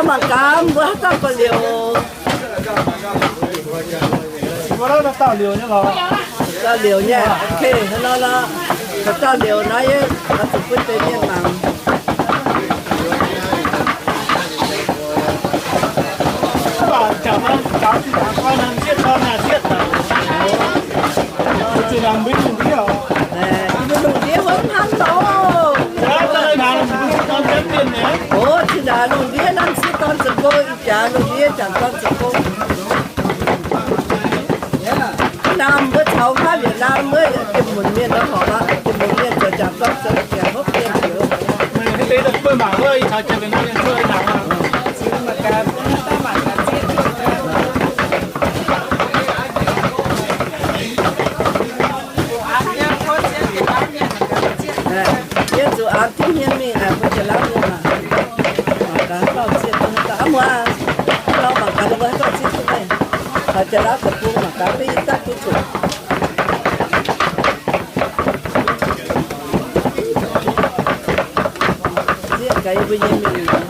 Mangc gaax mbuo haaix dauh gauh liouc. Gauh liouc nyei, okay, hnangv nor lorqc. Gauh liouc nor yie oix zuqc bun deix mienh mangc. Yie mbuo lungh ndiev wuov hnangv nor. Oc, zinh ndaangc lungh ndiev naaiv m'sieqv dorn zoux gong, ih jaax lungh ndiev jangc dorn zoux gong. Naamh wuov caux haav liuz naamh wuov jiem-munc mienh nor horpc aqv. Jiem-munc mienh zoux jangc dorn zoux jangc hopv mienh njoux. Yie zuqc aengx div hmien mingh naaic mbuo Janx-Laauv mienh maah. Mangc gaax dauh zieqv duqv haaix dauh aqv muoz. Nor mangc gaax ninh mbuo haaix dauh zieqv duqv meih. Taux Janx-Laauv deic-bung mangc gaax fai yie daaih duqv zuqc. Zieqv gaax yie mbuo nyei mingh.